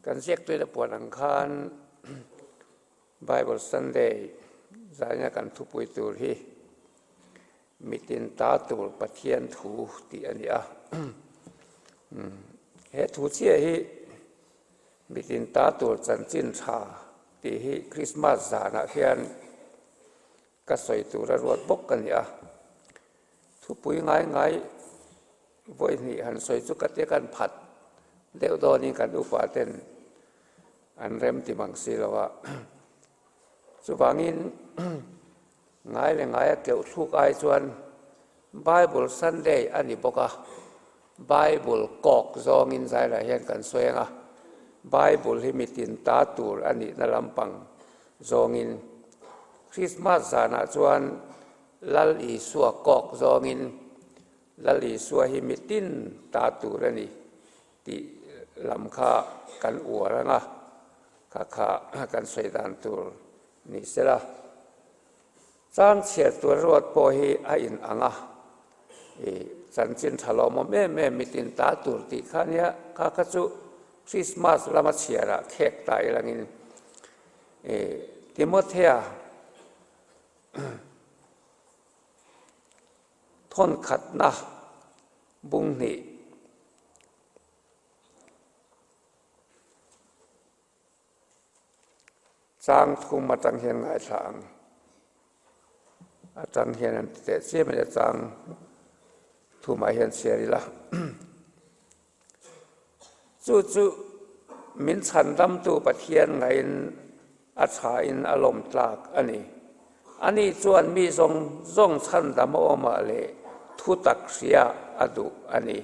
Kan ziaktuina puan ang khan Bible Sunday zaina kan thupui tur hi Mitin ta tur Pathian thu tih a ni a. He thu chiah hi Mitin ta tur chanchin tha tih hi Krismas zanah hian Ka sawi tur a ruat bawk ka ni a, thupui ngai ngai vawi hnih han sawi chu ka tia kan phat deuh dawnin kan upa ten an rem ti mang si lo a, chuvangin ngai leh ngai a keuh thluk ai chuan Bible Sunday a ni bawk a, Bible kawk zawngin zailah hian kan sawi ang a, Bible hi mitin ta tur a nihna lampang zawngin Krismas zanah chuan Lal Isua kawk zawngin Lal Isua hi mitin ta tur a ni tih lam kha kan uar ang a, kha kha kan sawi dan tur ni sela. Chang chhiar tur ruat pawh hi a in ang a, i chanchin tha lawmawm em em mitin ta tur tih kha nia, kha kha chu Krismas lama chhiarah khek ta ilangin i Timothea thawnkhatna bung hnih. Chang thum atang hian ngaithla ang. Atang hian an ti teh chiam a nia chang thumah hian chhiar ila. Chu chu min chhandamtu Pathian ngaiin a thain a lawm tlak a ni. Ani chuan mi zawng zawng chhandam a awmah leh thutak hria a duh a ni.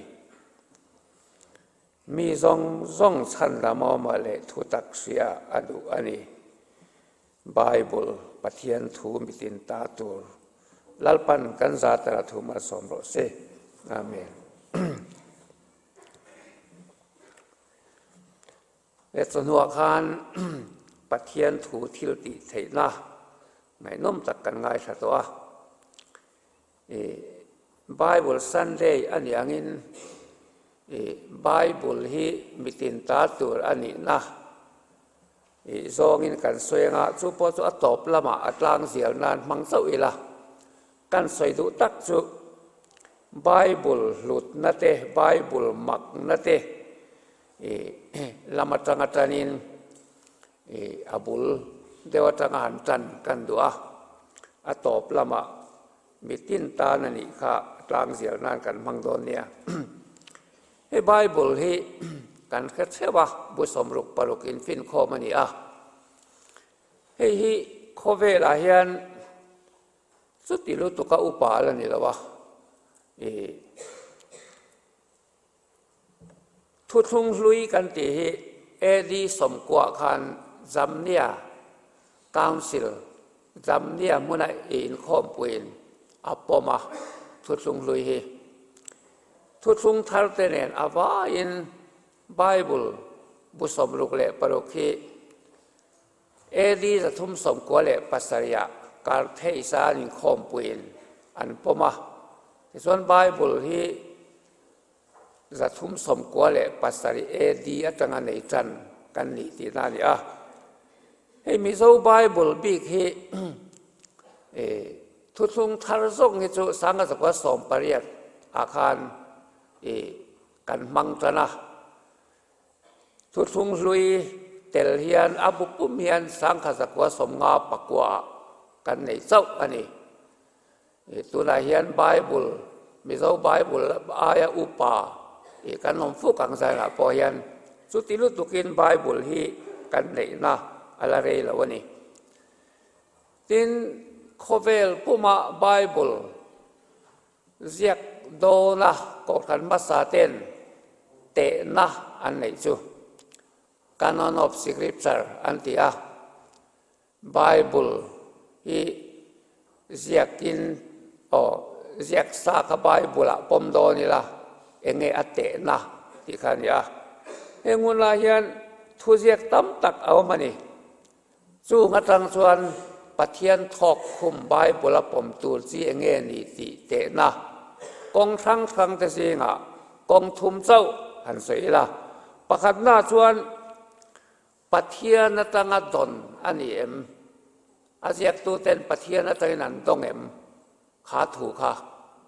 Mi zawng zawng chhan lamawma leh thutak hria a duh a ni. Bible, Pathian thu mitin ta tur Lalpan kan za tara thu malsawm rawh se. Amen. He chawhnuah khan Pathian thu thil tih theihna ngaihnawm tak kan ngaithla tawh a. Bible Sunday a nih angin Bible hi mitin ta tur a nihna zawngin kan sawi anga chu pawh chu a tawp lamah a tlang zial nan hmang chauh ila kan sawi duh tak chu Bible hlutna te Bible makna te lam atang atanin a bul deuh atanga han tan kan duh a, a tawp lamah mitin tan a nih kha tlang zial nan kan hmang dawn nia. Hei Bible hi kan hre theuh a, bu 66 infinkhawm a ni a. Hei hi khawvelah hian chuti lutuka upa la ni lo a, Thuthlung hlui kan tih hi AD 90 khan Jamnia Council, Jamnia hmuna i inkhawmpuiin a pawm a, thuthlung hlui hi. Thuthlung thar te nen a vaiin Bible bu 66 hi AD 397 ah Kartheisa an inkhawmpuiin an pawm a. Tichuan Bible hi 397 AD atanga nei tan kan nih tihna a ni a. Hei Mizo Bible bik hi thuthlung thar zawng hi chu 1918 ah khan kan hmang tan a. Thuthlung hlui tel hian a bu pum hian 1959 ah kan nei chauh a ni. Tunah hian Bible, Mizo Bible aia upa ih kan awm fuk ang zaiah pawh hian chuti lutukin Bible hi kan neihna a la rei lo a ni. Tin, khawvel puma Bible ziak dawna kohhran hmasa ten tehna an neih chu Canon of Scripture an ti a. Bible hi ziakin aw ziak sa kha Bible ah pawm dawn ila enge a tehna tih kha a ni a. Heng hunah hian thuziak tam tak a awm a ni. Chung atang chuan Pathian thawk khum Bible a pawm tur chi enge ni tih tehna kawng hrang hrang te zingah kawng thum chauh han sawi ila. Pakhatna chuan. Pathian atanga dawn a ni em? A ziaktuten Pathian atangin an dawng em? Kha thu kha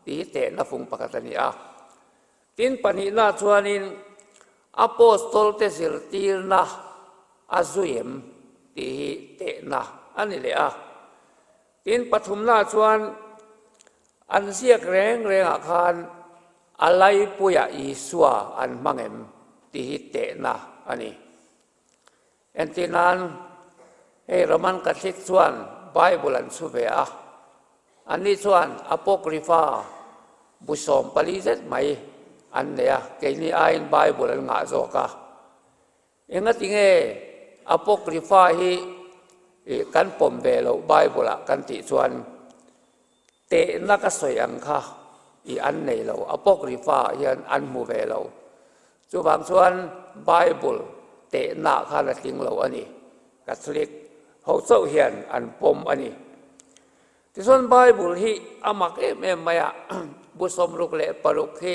tih hi tehna fung pakhat a ni a. Tin, pahnihna chuanin Apostol-te zirtirna a zui em tih hi tehna a ni leh a. Tin, pathumna chuan an ziak reng rengah khan a laipuiah Isua an hmang em tih hi tehna a ni. Entir nan, hei Roman Catholic chuan Bible an chhu ve a, anni chuan Apocrypha bu 14 zet mai an nei a, keini aiin Bible an ngah zawk a. Engati nge Apocrypha hi kan pawm ve loh Bible ah kan tih chuan Tehna ka sawi ang kha i an nei lo, Apocrypha ah hian an hmu ve lo. Chuvang chuan Bible tehna khan a tling lo a ni. Catholic ho chauh hian an pawm a ni. Tichuan Bible hi a mak em em mai a, bu 66 hi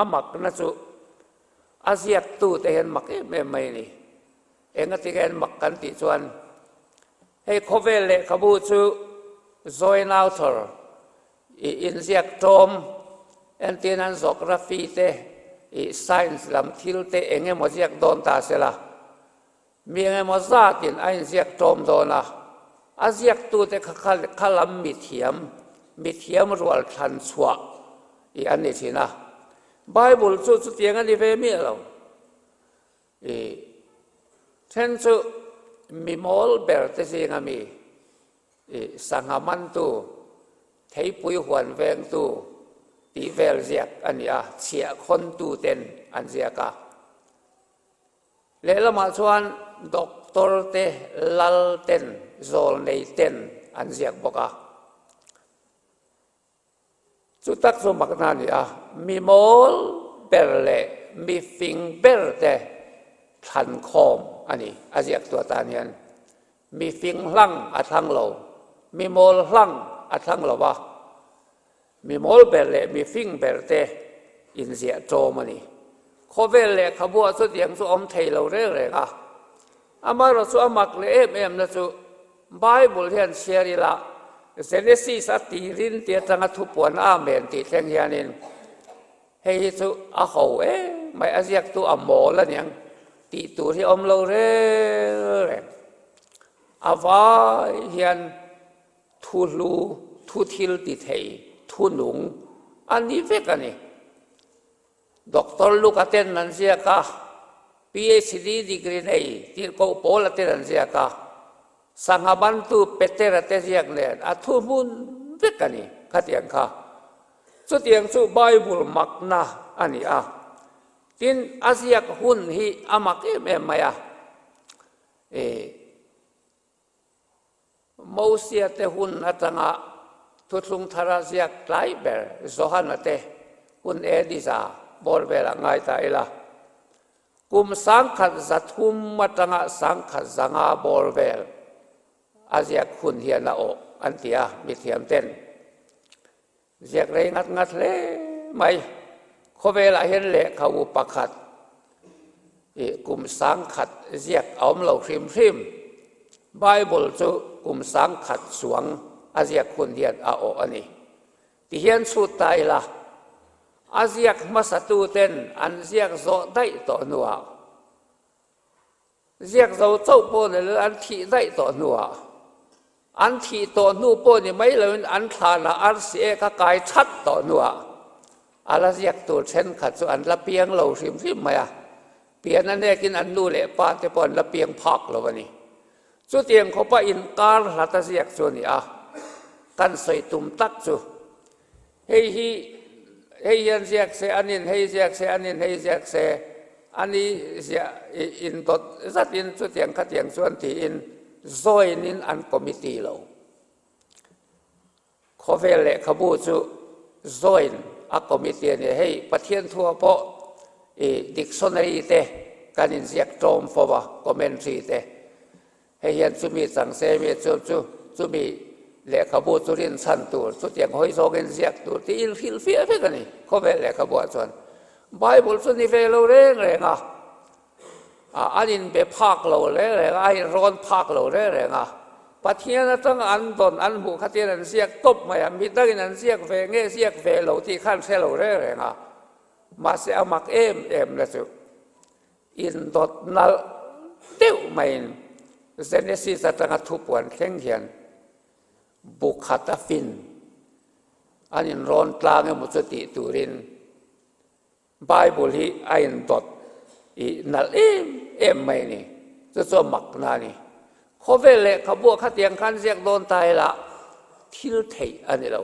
a makna chu a ziaktute hian mak em em mai a ni. Engati nge an mak kan tih chuan hei khawvel lehkhabu chu Join Author i inziak ṭawm entin an geography te i science lam thil te eng emaw ziak dawn ta se la, mi eng emaw zatin a inziak ṭawm dawn a, a ziaktute kha kha lam mithiam, mithiam rual thlan chhuah i an ni thin a. Bible chu chutiang a ni ve miah lo. I then chu mi mawl ber te zinga mi, i sangha mantu, theipui huan vengtu tih vel ziak a ni a, chhiah khawntu ten an ziak a. Lehlamah chuan doctor te, lal ten, zawlnei ten an ziak bawk a. Chu tak chu makna a ni a, mi mawl ber leh mi fing ber te thlan khawm a ni. A ziaktu atan hian mi fing hlang a thlang lo, mi mawl hlang a thlang lo va, mi mawl ber leh mi fing ber te inziah ṭawm a ni. Khawvel lehkhabuah chutiang chu awm thei lo reng reng a. Amaherawh chu a mak leh em em na chu Bible hian chhiar ila Genesis a tirin tih atanga thupuan Amen tih thleng hianin hei hi chu a ho em mai a ziaktu a mawl aniang tih tur hi awm lo reng reng. A vai hian thu hlu, thu thil ti thei, thu nung a ni vek a ni. Doctor Luka ten an ziak a, PhD degree nei tirhkoh Paula ten an ziak a, sangha bantu Petera te ziak nen a thu hmun vek a ni khatiang kha. Chutiang chu Bible makna a ni a, tin a ziak hun hi a mak em em mai a. Mosia te hun atanga thuthlung thara ziak tlai ber Johana te hun AD za bawr velah ngai ta ila. Kum 1300 atanga 1100 bawr vel a ziak hun hian a awh an ti a mithiam ten. Ziak rei ngat ngat hle mai. Khawvelah hian lehkhabu pakhat ih kum 1000 ziak a awm lo hrim hrim. Bible chu kum 1000 chuang a ziak hun hian a awh a ni. Tihian chhut ta ila, a ziak hmasatuten an ziak zawh daih tawh hnuah, Ziak zo chauh pawh ni loin an thih daih tawh hnuah, an thih tawh hnu pawh ni mai loin an thlanah RCA kha kai that tawh hnuah a la ziak tur thenkhat chu an la piang lo hrim hrim mai a, pian a nekin an nu leh pa te pawh an la piang phak lo a ni. Chutiang khawpa inkar hlat a ziak chu a ni a, kan sawi tum tak chu Hei hi hei hian ziak se, anin hei ziak se, anin hei ziak se, ani ziah indawt zatin chutiang khatiang chuan tiin join in an committee lo. Khawvel lehkhabu chu join a committee a ni. Hei Pathian thua pawh i dictionary te kan inziak ṭawm fo a, commentary te. Hei hian chumi chang se mi chu chu chumi lehkhabu chu rinchhan tur, chutiang hawi zawngin ziak tur tiin hrilhfiah vek a ni khawvel lehkhabuah chuan. Bible chu ni ve lo reng reng a. An inbe phak lo reng reng a, a inrawn phak lo reng reng a. Pathian atanga an dawn an hmuh khatin an ziak tawp mai a, mi dangin an ziak ve nge ziak ve lo tih kha an hre lo reng reng a. Mahse a mak em em na chu indawt nalh deuh maiin Genesis atanga thupuan thleng hian bu khat a fin an inrawn tlang emaw chu tih turin Bible hi a indawt i nalh em em mai a ni. Chu chu a makna a ni. Khawvel lehkhabu ah khatiang khan ziak dawn ta ila thil theih a ni lo.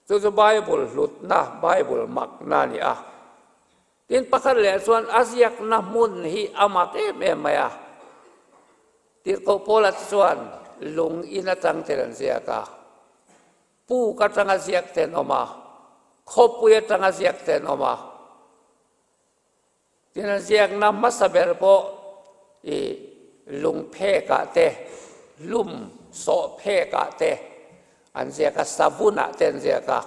Chu chu Bible hlutna, Bible makna a ni a. Tin pakhat leh chuan a ziakna hmun hi a mak em em mai a. Tirhkoh Paula te chuan lung in atang tel an ziak a. Puk atanga ziak te an awm a, khawpui atanga ziak te an awm a. Tin an ziakna hmasa ber pawh i lungphekah te, hlum sawh phekah te an ziak a, savunah te an ziak a.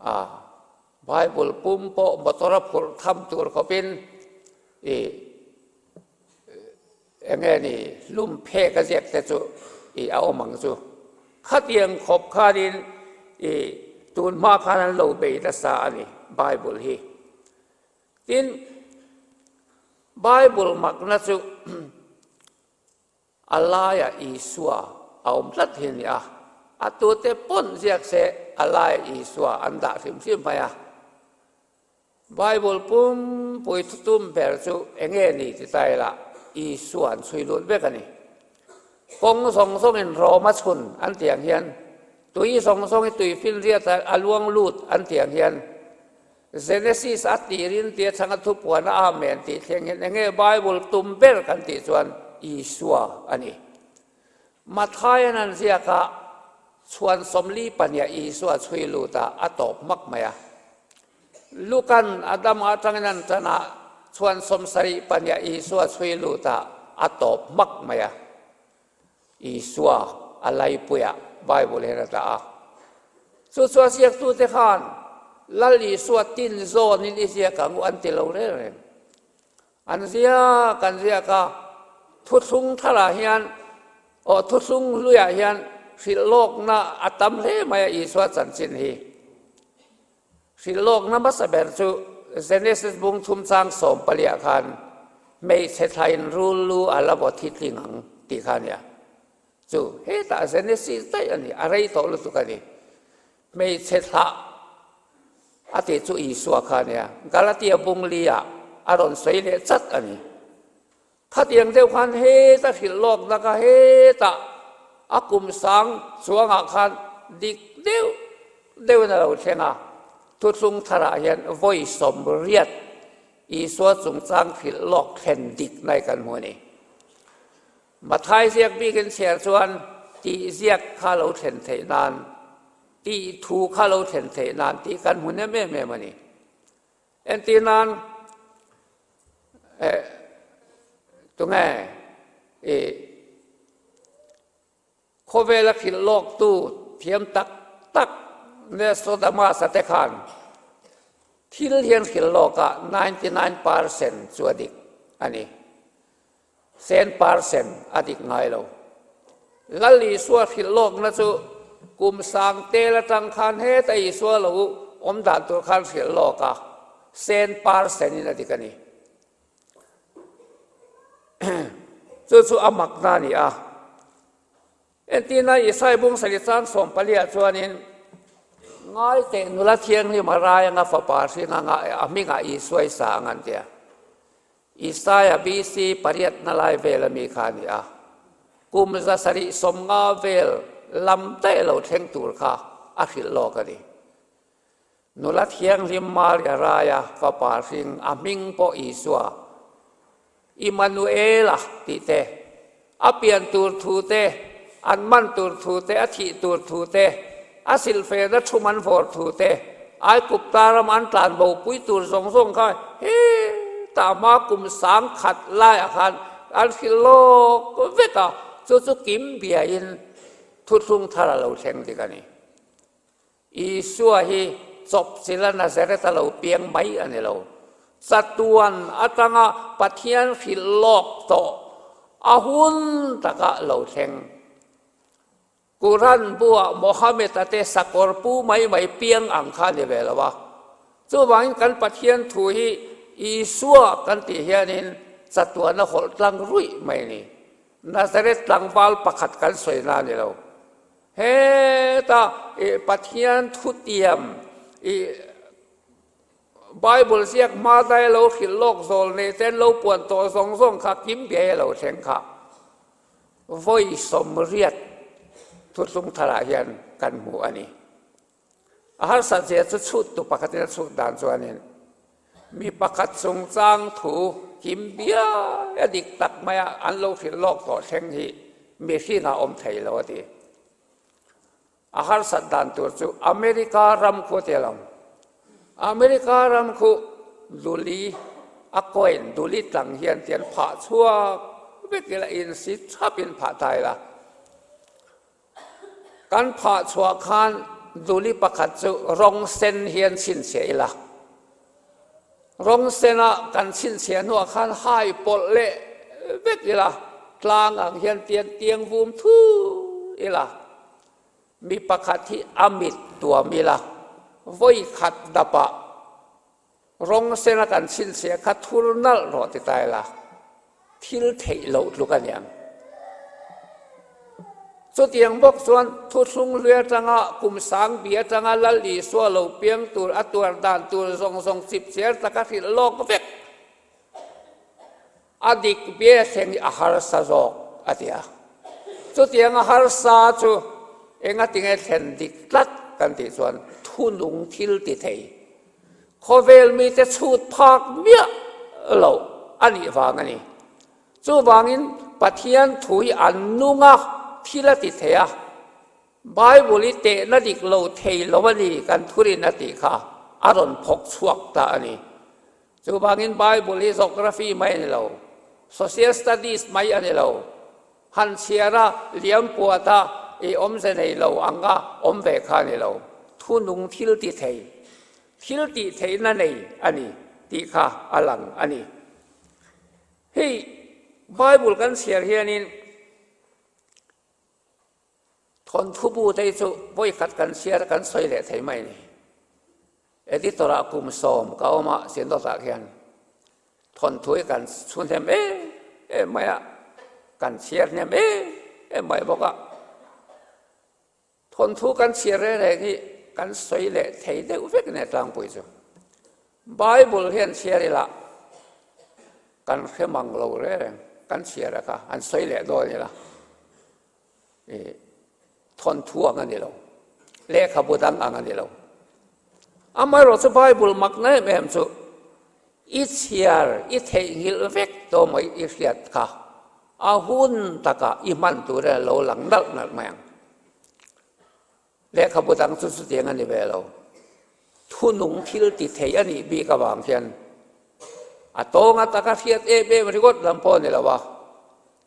A Bible pum pawh motor a phurh tham tur khawpin i Eng nge ni hlum phek a ziak te chu i a awm ang chu. Khatiang khawp khanin i tun hma khan an lo bei nasa a ni Bible hi. Tin, Bible makna chu a laiah Isua a awm tlat hi a ni a. A tute pawn ziak se a laiah Isua an dah hrim hrim mai a. Bible pumpui thutum ber chu enge ni ti ta ila Isua an chhui lut vek a ni. Kawng zawng zawngin Roma chhun an tih ang hian, tui zawng zawng hi tui finriat a luang lut an tih ang hian, Genesis a tirin tia chhanga thupuan a Amen tih thleng hian enge Bible tum ber kan tih chuan Isua a ni. Matthaian an ziak a, chhuan 40 pahniha Isua chhui lut a, a tawp hmak mai a. Lukan Adama atangin an tan a, chhuan 70 pahniha Isua chhui lut a, a tawp hmak mai a. Isua a laipuiah Bible hian a dah a. Chu chu a ziaktute khan Lal Isua tin zawnin i ziak ang u an ti lo reng reng. An ziak an ziak a, thuthlung tharah hian aw thuthlung hluiah hian hrilh lawkna a tam hle mai a Isua chanchin hi. Hrilh lawkna hmasa ber chu Genesis bung thum chang sawm paliah khan hmeichhe thlain rul lu a la vaw thi tling ang tih kha a nia. Chu hetah Genesis daih a ni, a rei tawh lutuk a ni. Hmeichhe thlah a tih chu Isua kha a nia, Galatia bung li-ah a rawn sawi leh chat a ni. Khatiang deuh khan heta hrilh lawkna kha hetah a kum sang chuangah khan dik deuh deuhin a lo thleng a, thuthlung tharah hian vawi 80 Isua chungchang hrilh lawk thlen dik nai kan hmu a ni. Mathai ziak bikin chhiar chuan tih ziak kha lo thlen theih nan, tih thu kha lo thlen theih nan tih kan hmu nem em em a ni. Entir nan, eh, tunge i khawvela hrilh lawktu thiam tak tak Nostradamus-a te khan thil hian hrilh lawkah 99% chu a dik a ni. Sen par sen a dik ngai lo. Lal Isua hrilh lawkna chu kum sang tel atang khan heta Isua lo awm dan tur khan hrilh lawk a, sen par sen in a dik a ni. Chu chu a makna a ni a. Entirna Isai bung sarih chang 14 ah chuanin ngai teh nula thianghlim a rai anga fapa hring anga a hmingah Isua i sa ang an ti a. Isaia BC pariatna lai vel ami kha a ni a. Kum 750 vel lam daih lo thleng tur kha a hrilh lawk a ni. Nula thianghlim Maria raia fapa hring a hming pawh Isua, Immanuela tih te, a pian tur thu te, an man tur thu te, a thih tur thu te, a silfena thum an vawr thu te, Aigupta ram an tlan bo pui tur zawng zawng kha hetah hma kum 1000 laiah khan an hrilh lawk vek a, chu chu kim biain thuthlung thar a lo thleng dik a ni. Isua hi chawpchilha Nazareth-a lo piang mai a ni lo. Chatuan atanga Pathian hrilh lawk tawh a hun taka lo thleng. Quran buah Mohammed-a te sakawr pu mai mai piang ang kha a ni ve lo a. Chuvangin kan Pathian thu hi Isua kan tih hianin chatuan a hawlh tlang ruih mai a ni. Nazareth tlangval pakhat kan sawina a ni lo. Heta Pathian thutiam i Bible ziak hma dai lo hrilh lawk zawl nei ten lo puan tawh zawng zawng kha kim biai a lo thleng kha vawi 80 thuthlung tharah hian kan hmu a ni. A harsat zia chu chhut tu pakhatin a chhut dan chuanin mi pakhat chungchang thu kim biai a dik tak maia an lo hrilh lawk tawh thleng hi mihringah awm thei lo a ti. A harsat dan tur chu America ram khu a ti alawm. America ram khu duli a coin duli tlang hian ti an phah chhuak vek ila insi thap in phah ta ila. Kan phah chhuah khan duli pakhat chu rawng sen hian chhinchhiah ila. Rawng sena kan chhinchhiah hnuah khan hai pawlh leh vek ila, tlang ang hian tiang tiang vum thu ila, mi pakhat hi a mit tuam ila, vawi khat dapah rawng sena kan chhinchhiah kha thur nalh rawh ti ta ila. Thil theih loh tluk a niang. Chutiang bawk chuan thuthlung hlui atanga kum sang bi atanga Lal Isua lo piang tur a tuar dan tur zawng zawng chip chiar taka hrilh lawk vek a dik bia thleng hi a harsa zawk a ti a. Chutiang a harsa chu engatinge thlen dik tlat kan tih chuan thunung thil ti thei Khawvel mite chhut phak miah lo a nih vang a ni. Chuvangin Pathian thu hi an nung a, thil a ti thei a. Bible hi tehna dik lo thei lo a ni kan thurin a tih kha a rawn phawk chhuak ta a ni. Chuvangin Bible hi geography mai a ni lo, social studies mai a ni lo. Han chhiar a, liam puat a, i awmze nei lo ang a, awm ve kha a ni lo. Thunung thil ti thei, thil tih theihna nei a ni tih kha a lang a ni. Hei Bible kan chhiar hianin thawnthu bu te hi chu vawikhat kan chhiar a kan sawi leh thei mai a ni. Editor ah kum sawm ka awm a, Synod ah khian thawnthu hi kan chhu hnem em em mai a, kan chhiar hnem em em mai bawk a. Thawnthu kan chhiar reng reng hi kan sawi leh thei deuh vek nia tlangpui chu. Bible hian chhiar ila kan hre mang lo reng reng, kan chhiar a kha an sawi leh dawn ila. Thawnthu ang a ni lo, lehkhabu dang ang a ni lo. Amaherawh chu Bible makna em em chu i chhiar, i theihnghilh vek tawh mai i hriat kha a hun takah i hman tur a lo lang nalh nalh mai ang. Lehkhabu dang chu chutiang a ni ve lo. Thunung thil ti thei a nih bik avang hian a tawnga taka hriat em em ringawt lam pawh a ni lo a,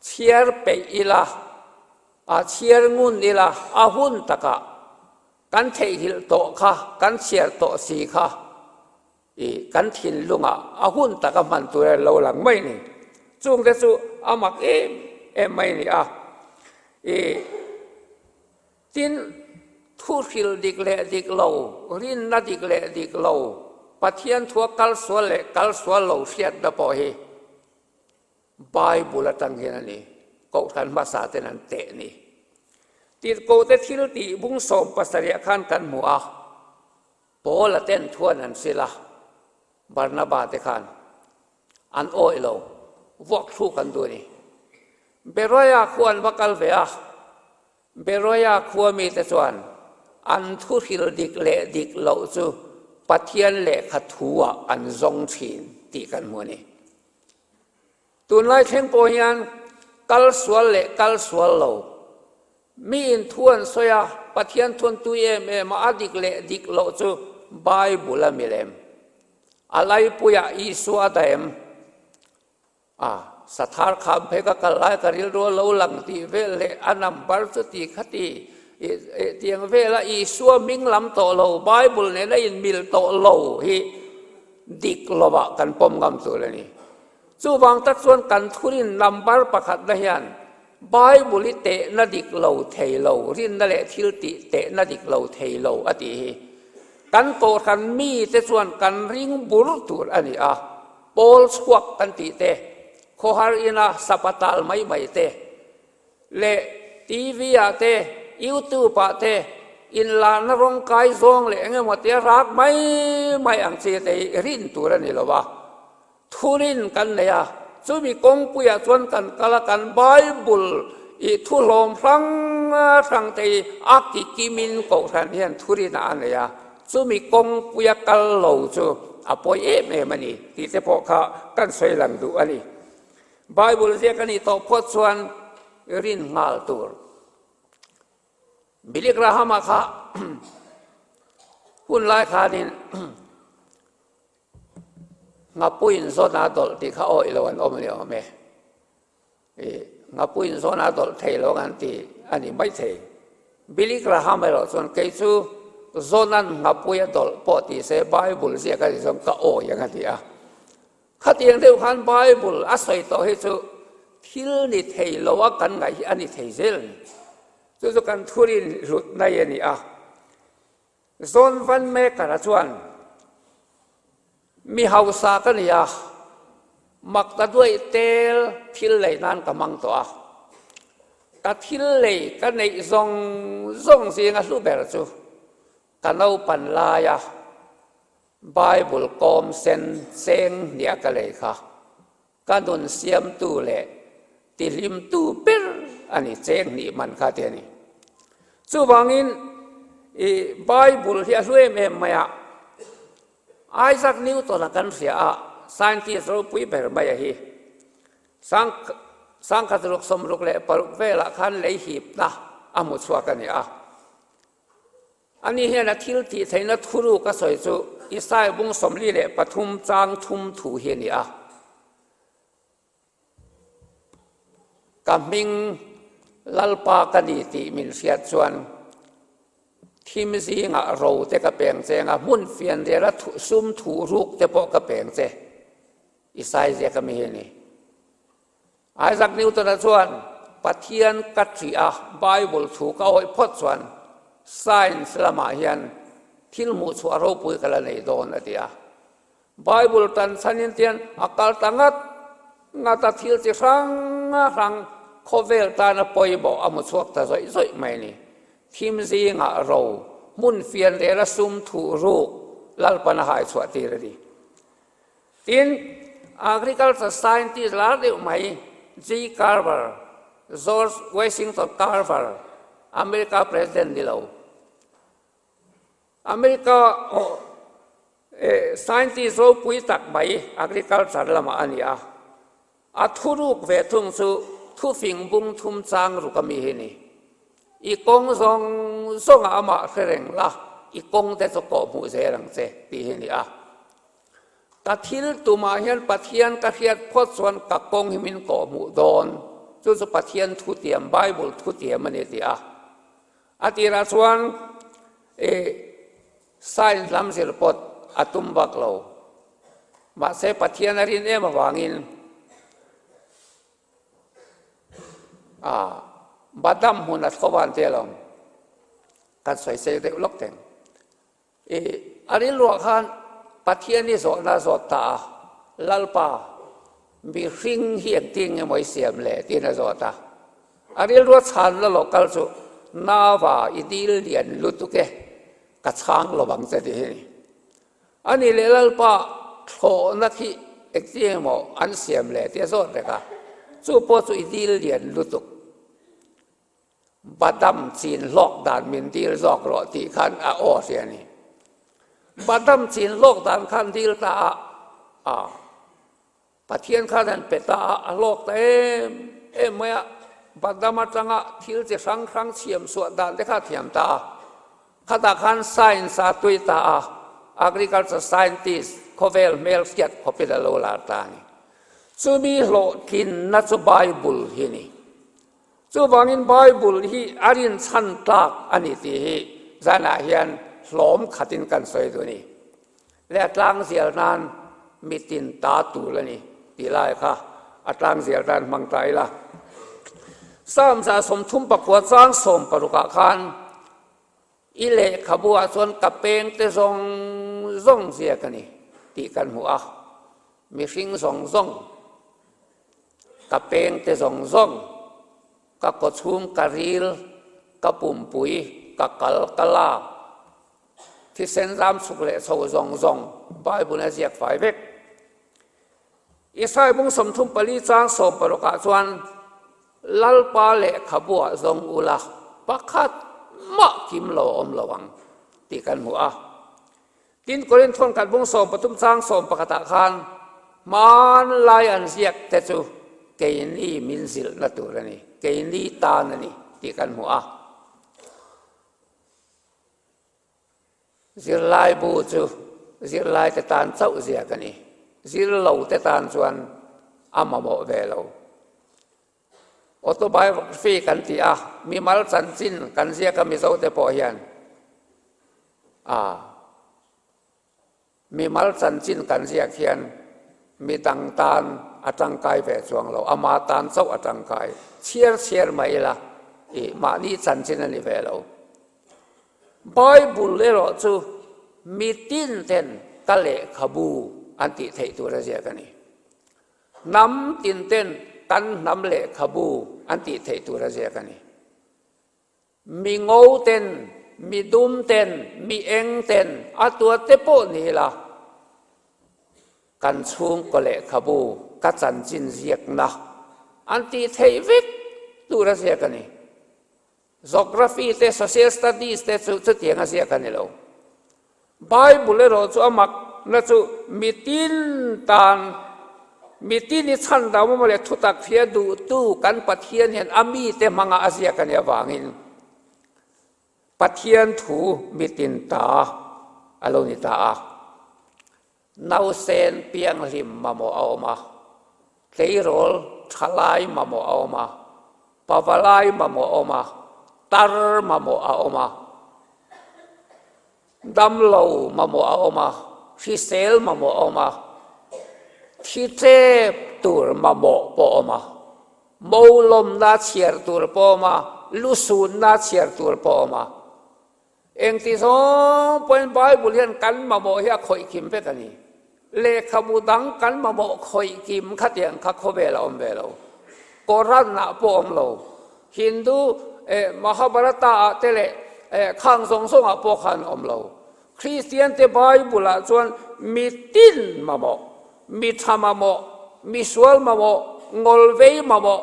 chhiar peih ila, a chhiar ngun ila, a hun takah kan theihnghilh tawh kha, kan chhiar tawh si kha I kan thinlungah a hun taka hman tur a lo lang mai ni. Chungte chu a mak em em mai ni a. I tin thu hril dik leh dik lo, rinna dik leh dik lo, Pathian thua kal sual leh kal sual lo hriatna pawh hi Bible atang hian a ni, Kohhran hmasa ten an teh ni. Tirhkohte thil tih bung 70 ah khan kan hmu a. Paula ten thuan an sil a, Barnaba te khan an awih lo, vuak thluk an duh a ni. Beroia khua an va kal ve a, Beroia khua mite chuan an thuhril dik leh dik loh chu Pathian lehkha thu-ah an zawng thin tih kan hmu a ni. Tunlai thleng pawh hian kal sual leh kal sual lo Mi in thu an sawi a, Pathian thu an tui em em a, a dik leh dik loh chu Bible a milem. A laipuiah Isua a dah em? A, Sathar kham phei ka kal lai ka rilru a lo lang tih vel leh a number chu ti kha ti tiang vela Isua hming lam tawh lo, Bible nena inmil tawh lo hi. dik lovah kan pawm ngam tur a ni. Chuvang tak chuan kan thurin number pakhatna hian Bible hi tehna dik lo thei lo, rinna leh thil tih tehna dik lo thei lo a tih hi kan kohhran mite chuan kan ring bur tur a ni a, pawl chhuak kan tih te, khawhar ina sapatal mai mai te, leh TV ah te, YouTube ah te inlarna rawng kai zawng leh eng emaw tia rak mai mai ang chi te hi rin tur a ni lo va. Thurin kan nei a, chumi kawngpuiah chuan kan kal a, kan Bible i thuhlawm hrang hrang te hi a ki kimin Kohhran hian thurin ah a nei a, chumi kawngpuia kal lo chu a pawi em em a ni tih te pawh kha kan sawi lang duh a ni. Bible ziak a nih tawh phawt chuan rin nghal tur. Billy Graham-a kha hun lai khanin Ngapuiin zawn a dawlh tih kha awih lo an awm a ni awm e. Ngapuiin zawn a dawlh thei lo ang an ti a ni maithei. Billy Graham erawh chuan kei chu zawnan ngapui a dawlh pawh ti se Bible ziak a nih chuan ka awih ang a ti a. Khatiang deuh khan Bible a sawi tawh hi chu thil ni thei lo a kan ngaih hi a ni thei zel a ni. Chu chu kan thurin hlut nai a ni a. Zawn van Maker-a chuan mi hausa ka ni a, mak ta duaih tel thil lei nan ka hmang tawh a. Ka thil lei ka neih zawng zawng zinga hlu ber chu ka naupan laia Bible kawm sen cheng hniah ka lei kha ka nun siamtu leh tihlimtu ber a ni, cheng hnih man kha ti a ni. Chuvangin i Bible hi a hlu em em mai a, Isaac Newton-a kan hria a, scientist ropui ber mai a hi, sang sangkhat ruk 66 velah khan lei hipna a hmu chhuak a ni a. Ani hian a thil tih theihna thuruk a sawi chu Isaiah bung 43 chang thum thu hi a ni a. Ka hming Lalpa ka ni tih min hriat chuan thim zingah ro te ka peng che anga hmun fianriala sum thuhruk te pawh ka peng che, Isaiah ziak ami hi a ni. Isaac Newton-a chuan Pathian ka ṭih a, Bible thu ka awih phawt chuan science lamah hian thil hmuh chhuah ropui ka la nei dawn a ti a. Bible tan chhanin tian a kal ta ngat ngat a, thil chi hrang hrang khawvel tana pawimawh a hmu chhuak ta zawih zawih mai a ni. Thim zingah ro hmun fianriala sum thuh ruk Lalpan a hai chhuah tir a ni. Tin, agriculture scientist lar deuh mai G. Carver, George Washington Carver, America president ni lo, America scientist ropui tak mai agriculture lamah a ni a, a thuruk ve thung chu thufing bung thum chang ruk ami hi ni. I kawng zawng zawngah amah hre reng la, i kawng te chu kawhhmuh zel ang che tih hi a ni a. Ka thil tumah hian Pathian ka hriat phawt chuan ka kawng hi min kawhhmuh dawn. Chu chu Pathian thutiam, Bible thutiam a ni ti a. A tirah chuan i science lam zir pawt a tum vak lo. Mahse Pathian a rin em avangin a badam hmun a tho van te alawm. Kan sawi sei deuh lawk teng. I a rilruah khan Pathian i zawhna a zawt ta a, Lalpa, mihring hi engtin nge maw i siam le? tiin a zawt a. A rilrua chhanna lo kal chu, Nava, i dil lian lutuk e, ka chhang lo ang che tih hi a ni. Ani leh Lalpa thlawhna khi engtin nge maw an siam le? tih a zawt reng a, chu pawh chu i dil lian lutuk. Badam chin hlawk dan min dil zawk rawh tih khan a aw hria a ni. Badam chin hlawk dan khan dil ta a, a Pathian khan han pe ta a, a hlawk ta em em mai a. Badam atanga thil chi hrang hrang chhiam suah dan te kha a thiam ta a. Khatah khan science a tui ta a, agriculture scientist khawvel hmel hriat khawpin a lo lar ta a ni. Chumi hlawhtlinna chu Bible hi a ni. Chuvangin Bible hi a rinchhan tlak a ni tih hi zanah hian hlawm khatin kan sawi duh a ni. Leh a tlangzial nan mitin ta tul a ni tih lai kha a tlangzial nan hmang ta ila. Psalm 39 chang 16 ah khan i lehkhabu ah chuan ka peng te zawng zawng ziak a ni tih kan hmu a, mihring zawng zawng ka peng te zawng zawng ka kawchhung ka ril ka pumpui ka kal ka lak Thisen zam chhuk leh chho zawng zawng Bible a ziak fai vek. Isai bung 34 chang 16 ah chuan Lalpa lehkhabuah zawng ula pakhat mah kim lo a awm lo ang tih kan hmu a. Tin Korinth thawnkhat bung 13 chang 11 ah khan hmanlai an ziak te chu keini min zilhna tur a ni, keini tan a ni tih kan hmu a. Zirlaibu chu zirlaite tan chauh ziak a ni. Zirlote tan chuan a mamawh ve lo. Autobiography kan ti a, mimal chanchin kan ziak a Mizote pawh hian a Mimal chanchin kan ziak hian midang tan a tangkai ve chuang lo, ama tan chauh a tangkai. Chhiar chhiar mai ila i mahni chanchin a ni ve lo. Bible erawh chu mitin ten ka lehkhabu an tih theih tur a ziak a ni. Hnam tin ten kan hnam lehkhabu an tih theih tur a ziak a ni. Mi ngo ten, mi dum ten, mi eng ten a tuat te pawh ni ila, kan chhungkaw lehkhabu ka chanchin ziakna an tih theih vek tur a ziak a ni. Geography te, Social Studies te chu chutiang a ziak a ni lo. Bible erawh chu a mak na chu mitin tan, mitin i chhan dam emaw leh thutak hria duhtu kan Pathian hian a mite hmanga a ziak a nih avangin Pathian thu mitin ta a lo ni ta a. Nausen pianghlim mamawh a awm a, tleirawl thalai mamawh a awm a, pavalai mamawh a awm a, tar mamawh a awm a, damlo mamawh a awm a, hrisel mamawh a awm a, thi tlep tur mamawh pawh a awm a, molawmna chhiar tur pawh a awm a, lusunna chhiar tur pawh a awm a. Engti zawng pawhin Bible hian kan mamawh hi a khawih kim vek a ni. Lehkhabu dang kan mamawh khawih kim khatiang kha khawvel a awm ve lo. Koran ah pawh awm lo. Hindu eh Mahabharata ah te leh eh khang zawng zawng ah pawh khan awm lo. Kristian te Bible ah chuan mitin mamawh, mi tha mamawh, misual mamawh, ngawlvei mamawh,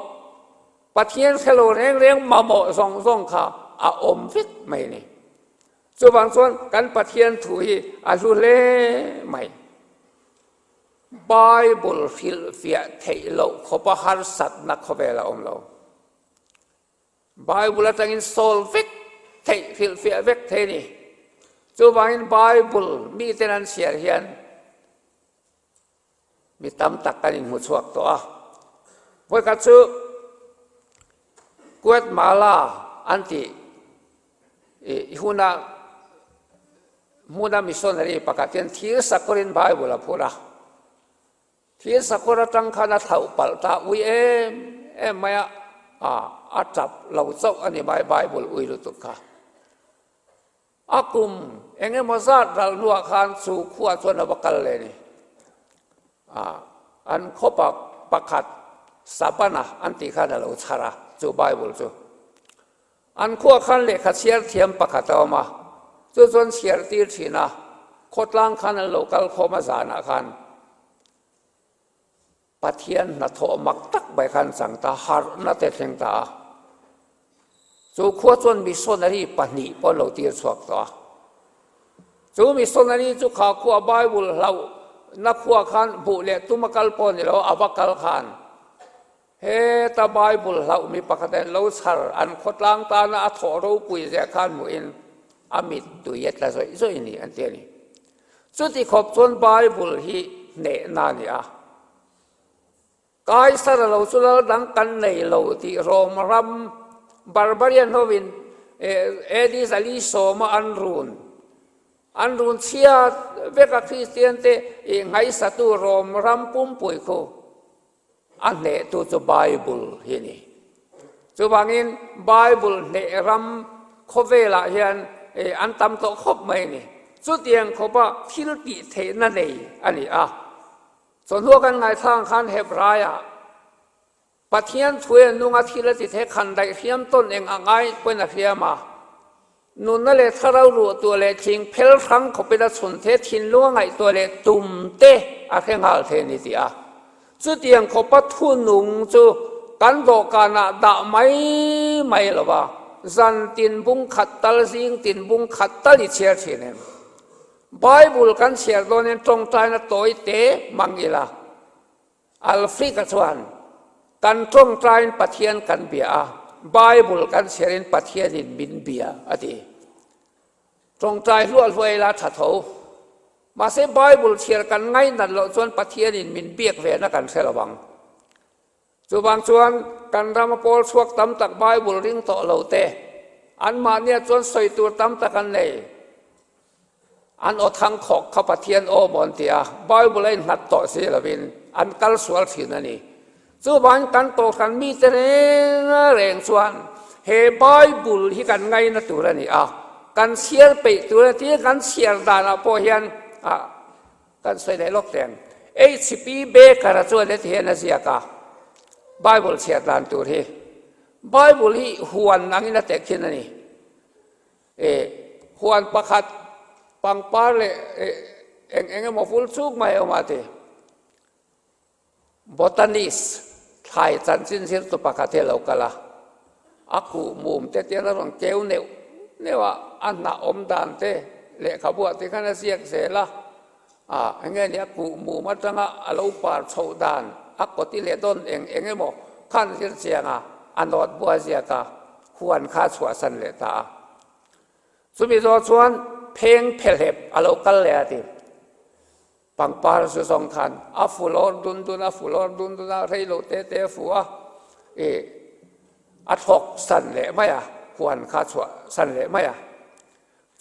Pathian hre lo reng reng mamawh zawng zawng kha a awm vek mai a ni. Chuvang chuan kan Pathian thu hi a hlu hle mai. Bible hrilhfiah theih loh khawpa harsatna khawvel a awm lo. Bible atangin sawl vek theih, hrilhfiah vek thei a ni. Chuvangin Bible miten an chhiar hian Mi tam tak kan inhmu chhuak tawh a. Vawikhat chu Guatemala an tih i huna hmuna missionary pakhat hian thir sakawrin Bible a phur a. Thir sakawr atang khan a thlauh palh ta ui em em mai a, a tap lo chauh a ni mai Bible ui lutuk kha. A kum eng emaw zat ral hnuah khan chu khua chuan a va kal leh a ni. Ah, an khawpa pakhat Sabana an tih khan a lo chhar a, chu Bible chu. An khua khan lehkha chhiar thiam pakhat a awm a, chu chuan chhiar tir thin a, khawtlang khan an lo kal khawm a zanah khan. Pathian hnathawh mak tak mai khan chang ta, harhna te thleng ta a. Chu khua chuan missionary pahnih pawh an lo tir chhuak tawh a. Chu missionary chu kha khua Bible hlauh na khua khan hmuh leh tum a kal pawh ni lo, a va kal khan heta Bible hlauh mi pakhat an lo chhar an khawtlang tana a thawh ropui zia khan hmuhin a mittui a tla zawih zawih a ni an ti a ni. Chuti khawp chuan Bible hi hnehna a ni a. Kaisar a lo chu lal dang kan nei lo tih Rome ram barbarian hovin AD 410 a an run. An run chhiat vek a Kristian te i ngaihsatu Rom ram pumpui khu a hnehtu chu Bible hi a ni. Chuvangin Bible hneh ram khawvelah hian an tam tawh khawp mai a ni. Chutiang khawpa thil tih theihna nei a ni a. Chawhnu kan ngaithlang khan Hebraiah Pathian thuia nunga thil a ti thei khan daih hriam tawn eng a ngai pawhin a hriam a. Nunna leh thlarau ruah tuah leh thing phel hrang khawpin a chhun the thinlung a ngaihtuah leh tum te a hre nghal thei a ni tih a. Chutiang khawpa thunung chu kan dawhkanah dah mai mai lo va, zan tin bung khat tal zing tin bung khat tal i chhiar thin em? Bible kan chhiar dawnin tawngtaina tawi te hmang ila. Alfred-a chuan, Kan tawngtaiin Pathian kan bia a, Bible kan chhiarin Pathianin min bia, a ti. Tawngtai hluah hluah ila tha tho. Mahse Bible chhiar kan ngainat loh chuan Pathianin min biak vena kan hre lo ang. Chuvang chuan kan rama pawl chhuak tam tak Bible ring tawh lo te, anmahnia chuan sawi tur tam tak an nei. An aw thang khawk kha Pathian aw maw an ti a, Bible a innghat tawh si lovin an kal sual thin a ni. Chuvangin kan Kohhran mite reng reng chuan he Bible hi kan ngaina tur a ni a, kan chhiar peih tur a ni tia kan chhiar danah pawh hian kan sawi leh lawk teh ang. HP Baker-a chuan heti hian a ziak a, Bible chhiar dan tur hi, Bible hi huan angin a tehkhin a ni. E, huan pakhat pangpar leh eng eng emaw vul chuk mai a awm a ti. Botanist thlai chanchin zirtu pakhat hi a lo kal a, a kuh mum te tian a rawn keu neuh neuh a, a hnah awm dan te lehkhabuah te khan a ziak zel a, a eng nge ni a kuh mum atanga a lo par chhoh dan a kawti leh dawn eng eng emaw khan zir chiang a, a nawt bua ziak a. Huan kha a chhuahsan leh ta a. Chumi zawh chuan pheng phelhep a lo kal leh a ti. Pangpar zu zawng khan a fu lawr dun dun a, fu lawr dun dun a, rei lo te te a fu a, ih a thlawk san leh mai a, huan kha a chhuahsan leh mai a.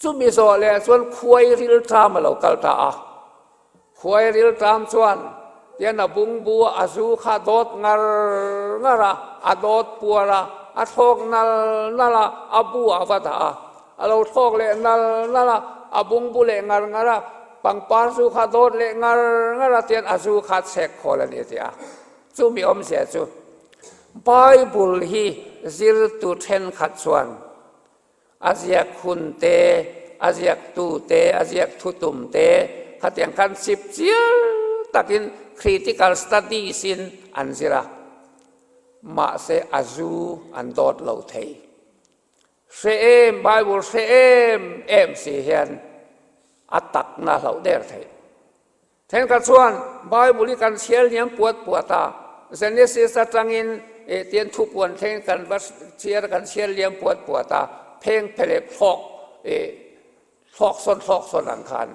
Chumi zawh leh chuan khuai rilṭam a lo kal ta a. Khuai rilṭam chuan tian a bungbu a zu kha a dawt ngar ngar a, a dawt puar a, a thlawk nal nal a, a bu ah va dah a. A lo thlawk leh nal nal a, a bungbu leh ngar ngar a, pangpar zu kha a dawt leh ngar ngar a tian a zu kha a chhek khawl a ni a ti a. Chumi awmzia chu Bible hi zirtu thenkhat chuan A ziak hun te, a ziaktu te, a ziak thutum te khatiang khan chip chial takin critical studies in an zir a, mahse a zu an dawt lo thei. Hre em, Bible hre em em si hian a takna hlauh der theih. Thenkhat chuan Bible hi kan chhiar hniam puat puat a, Genesis atangin tian thupuan thleng kan va chhiar kan chhiar liam puat puat a, pheng phelep thlawk thlawk sawn thlawk sawn ang khan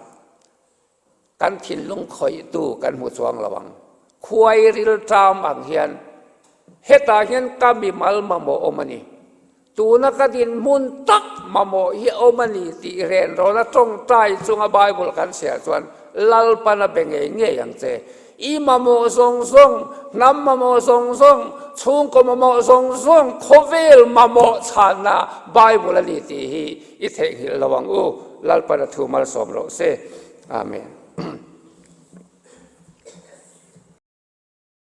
kan thinlung khawihtu kan hmu chuang lo ang. Khuai rilṭam ang hian hetah hian ka mimal mamawh awm a ni. Tuna ka dinhmun tak mamawh hi awm a ni tih renrawna tawngtai chunga Bible kan chhiar chuan Lalpan a be ngei ngei ang che. I mamawh zawng zawng, hnam mamawh zawng zawng, chhungkaw mamawh zawng zawng, khawvel mamawh chhanna Bible a ni tih hi i theihnghilh lo ang u. Lalpan a thu malsawm rawh se. Amen.